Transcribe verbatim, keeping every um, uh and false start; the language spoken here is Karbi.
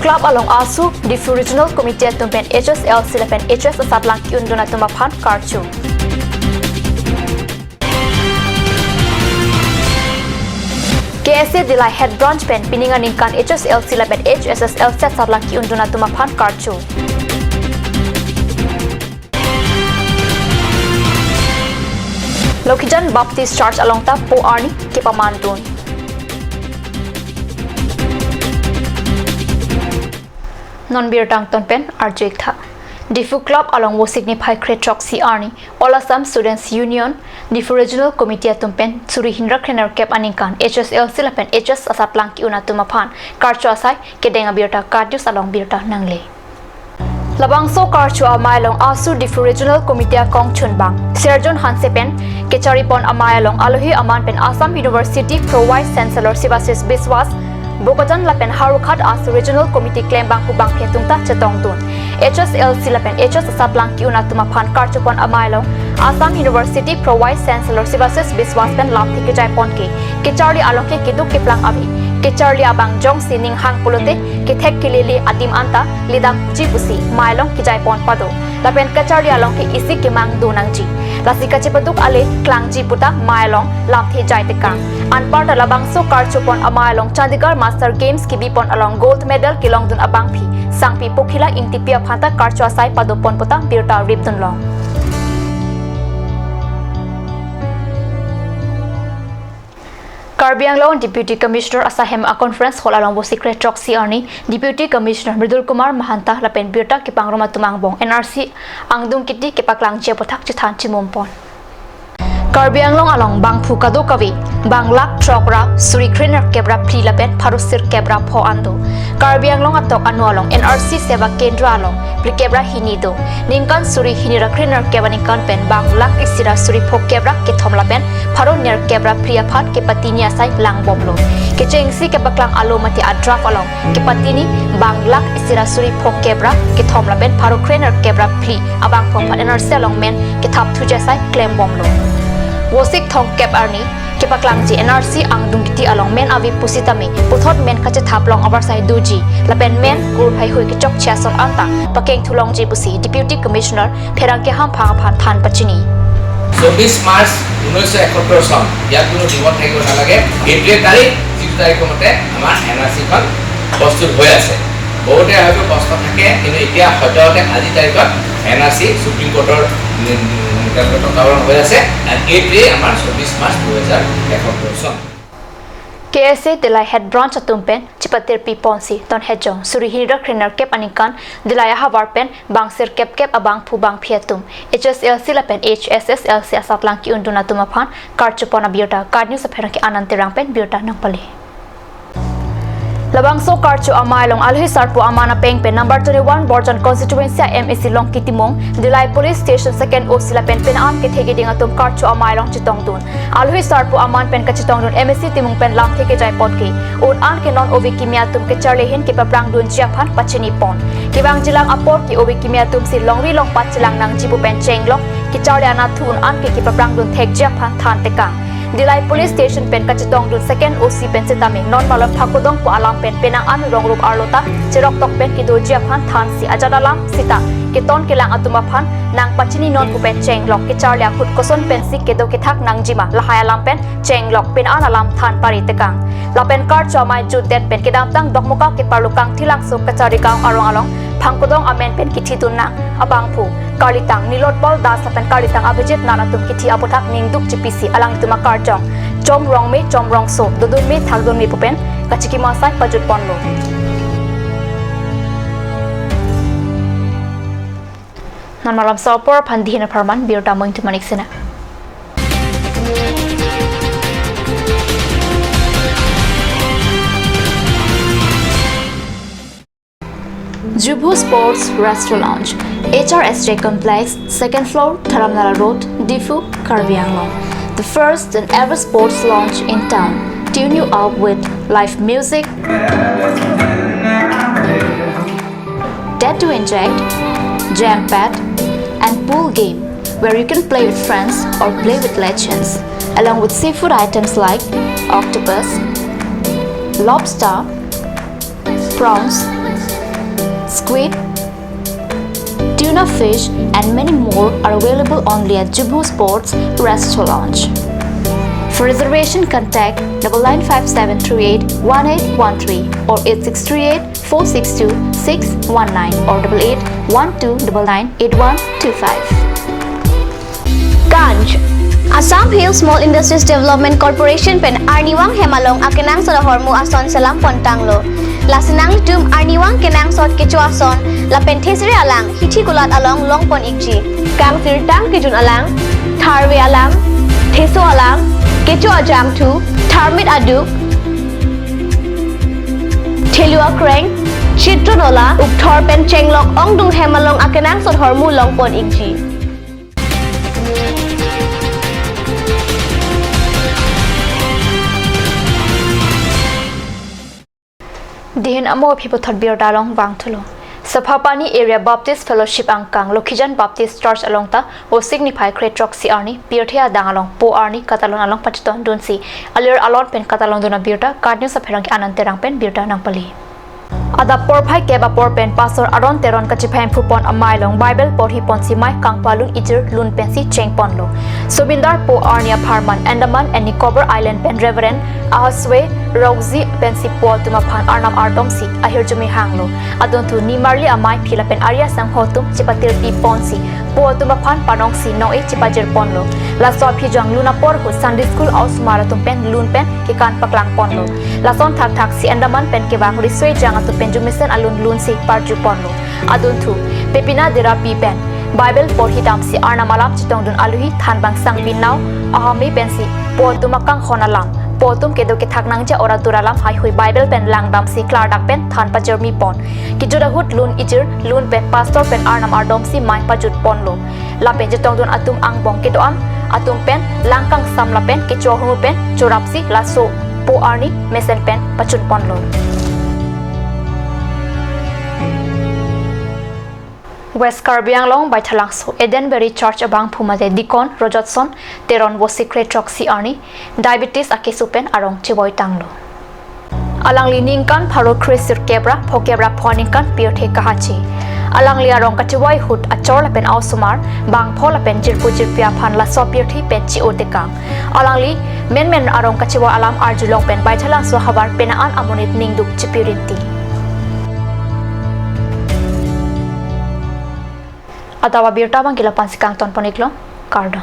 Club along ASU, Diphu Regional Committee atum pen H S L C lapen H S asatlang ki-undun atum aphan karcho. K S A Dillai Head Branch pen pining aningkan H S L C lapen H S S L C asatlang ki-undun atum aphan karcho. Lokhijan Baptist Church along ta po arni kepamandun. Non birta angton pen arju-ik tha. Diphu Club along Vosik niphai krethrok si arni All Assam Students Union, Diphu Regional Committee atum pen suri hini ra krenerkep aningkan H S L C lapen H S asatlang ki-un atum aphan karcho asai kedeng abirta KAT News along birta nangle. Labangso karcho amei along ASU Diphu Regional Committee akongchunbang Serjon Hanse pen kecharipon amei along alohi aman pen Assam University Pro Vice Chancellor Sivasis Biswas, Bokajan lapen Howraghat ASU Regional Committee klembangphu bangphi atum ta chetongdun. H S L C lapen H S asatlang ki-un atum aphan karchopon amei along Assam University Pro Vice Chancellor Sivasis Biswas pen lamthe kejaipon ke kecharli along ke keduk keplang ave. Kecharli abang jongsi ning hang pulote kethek kelele adim anta ledamji pusi mei along kejaipon pado. Lapen kacharli along ke isi kemang do nangji. Lasi kachepaduk ale klangji puta mei along lamthe jai tekang. Anparta labangso karchopon amei along Chandigarh Master Games kebipon along gold medal kelongdun abangphi sangpi Pokhila Ingtipi aphan ta karcho asai padopon puta birta ripdunlong. Karbi Anglong Deputy Commissioner asahem a-conference hall along Vosik krethrok si arni Deputy Commissioner Mridul Kumar Mahanta lapen birta kepangrum atum angbong N R C angdung kiti kepaklangji aputhak chethan chimumpon. Karbi Anglong along bangphu kadokave bang lakh throk ra suri krenerkep ra phli lapen pharo sirkep ra pho an do. Karbi Anglong atok anu along N R C Seva Kendra along phlikep ra hini do. Ningkan suri hini ra krenerkep aningkan pen bang lakh isi ra suri phokep ra kethom lapen pharo nerkep ra phli aphan kepatini asai langbomlo. Kechengsi kepaklang alo mate a-draft along kepatini bang lakh isi ra suri phokep ra kethom lapen pharo krenerkep ra phli abangphu aphan N R C along men kethap thuji asai klembomlo. Vosik thomkep arni kepaklangji N R C angdung kiti along men ave pusitame puthot men kachethap long avarsai doji lapen men kur haihui kechokche ason anta pakeng thulongji pusi Deputy Commissioner Pherangke Hamphang aphan than pachini. চৌবিশ মাৰ্চ ঊনৈছশ এসত্তৰ চন, ইয়াত কোনো দ্বিমত থাকিব নালাগে। এইটোৱে তাৰিখ, যিটো তাৰিখৰ মতে আমাৰ এন আৰ চিখন প্ৰস্তুত হৈ আছে। বহুতে হয়তো প্ৰশ্ন থাকে, কিন্তু এতিয়া সদ্যহতে আজিৰ তাৰিখত এন আৰ চি সুপ্ৰিম কোৰ্টৰ, উম, তেওঁলোকে তত্বাৱধান হৈ আছে। আৰু এইটোৱেই আমাৰ চৌবিশ মাৰ্চ দুহেজাৰ এসত্তৰ চন। K S A Dillai Head Branch atum pen chepatirpi ponsi ton hejong suri hini ra krenerkep aningkan Dillai ahavar pen bang sirkep kep abangphu bangphi atum H S L C lapen H S S L C asatlang ki-undun atum aphan karchopon abirta KAT News apherangke Anand Terang pen birta nangpale. Labangso karcho amei along alohi sarpo aman apeng pen number twenty-one Borjan constituency a-M A C Longki Timung, Dillai Police Station second O C lapen pin an kethe keding atum karcho amei along chetongdun. Alohi sarpo aman pen kachetongdun M A C Timung pen lamthe kejaipon ke un an ke non ove kimi atum kecharli ahin kepaprangdunji aphan pachinipon. Kevangjilang apor ke ove kimi atum si longri longpat chelang nangji pu pen chenglok kecharli anatthu un an ke kepaprangdun thekji aphan than tekang. Dillai Police Station pen kachetongdun second O C pen sitame non malom Phakodong pu alam pen penang an rongrup arlo ta cheroktok pen kedoji aphan thansi ajat alam sita keton kelang atum aphan nangpachini non pu pen chenglok kecharli ahut koson pensi kedo kethak nangjima lahai alam pen chenglok pin an alam than pari tekang. Lapen karcho amei jutdet pen kedamtang Dokmoka keparlo Kangthilangso kachari gaon arong along Phakodong amen pen kithidun nang abangphu karlitang Nilotpal Das lapen karlitang Abhijit Nath atum kithi aputhak ningduk chipisi alanglitum akarjong chom rongme chom rongso dodunme thakdunme pu pen kachikimo asai pajutponlo. Non malom sa apor aphan dihina pharman birta moing tumanik sena. Jubhu Sports Restaurant Lounge, H R S J Complex, second floor, Dharamnala Road, Diphu, Karbi Anglong. The first and ever sports lounge in town. Tune you up with live music, Dare to Inject, Jam Pad, and pool game where you can play with friends or play with legends, along with seafood items like octopus, lobster, prawns, squid, tuna fish, and many more are available only at Jubho Sports Resto Lounge. For reservation, contact double nine five seven three eight one eight one three or eight six three eight four six two six one nine or double eight one two double nine eight one two five. Ganj. Assam Hill Small Industries Development Corporation pen arnivang hem along akenangsot ahormu ason selam pontanglo. Lasi nanglitum arnivang kenangsot kecho ason lapen thesere alang hithi kulat along longpon ikji. Kangsirtang kejun alang, tharve alang, theso alang, kecho ajangthu, tharmit aduk, thelu akreng, chitro nola, ukthor pen chenglok ongdung hem along akenangsot ahormu longpon ikji. Dihin amo aphi puthot birta along vangthulo. Saphapani Area Baptist Fellowship angkang Lokhijan Baptist Church along ta Vosik niphai kre throksi arni pirthe adang along po arni katalon along pachetongdunsi alir alon pen katalongdun abirta KAT News apherangke Anand Terang pen birta nangpali. Adap porphai kep apor pen Pastor Aaron Teron kachephai phupon amei along Bible porhiponsi mei kangpalun ijir lun pensi chengponlo. Sobindar po arni apharman Andaman and Nicobar Island pen Reverend Ahaswe Rokji pensi po atum aphan Arnam ardomsi ahirjume hanglo. Adunthu nimarli amei aphi lapen ari asangho atum chepatirpi ponsi po atum aphan panongsi nong-e chepajirponlo. Laso aphi jong lun apor ahut Sunday School a-osomar atum pen lun pen kekan paklangponlo. Lason thakthaksi Andaman pen kevang riso-ejang atum pen jumesen alun lunsi parjuponlo. Adunthu Pepina Derapi pen Bible porhidamsi Arnam alam chetongdun aluhi thanbang Sangpi Nao Ahame pensi po atum akanghon alam, po atum kedo kethak nangji ora dur alam heihui Bible pen langdamsi klardak pen than pajirmipon. Kejut ahut lun ijir lun pen Pastor pen Arnam ardomsi mei pajutponlo. Lapen chetongdun atum angbong kedo-an atum pen lang kangsam lapen kecho ahormu pen chorapsi laso po arni mesen pen pachunponlo. West Karbi Anglong Baithalangso Eden Baptist Church abangphu mate Deacon Rojotson Teron Vosik kre throksi arni diabetes akeso pen arong chevoitanglo. Alangli ningkan pharo kre sirkep ra phokep ra pho aningkan pirthe kahache. Alangli arong kachevoi ahut achor lapen a-osomar bangpho lapen jirpo jirpi aphan laso pirthe pen chi-o tekang. Alangli menmen arong kachevoi alam arjulong pen Baithalangso havar penang an amonit ningduk chipirinti. Adap abirta abangke lapu-ansi kangtonpon iklo, kardom.